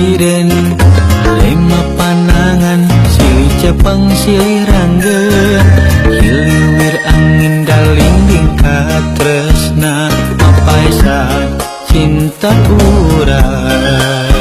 Hideung lema panangan, silih cepeng silih ranggen, hiliwir angin dalingding katresna, mapaesan cinta urang.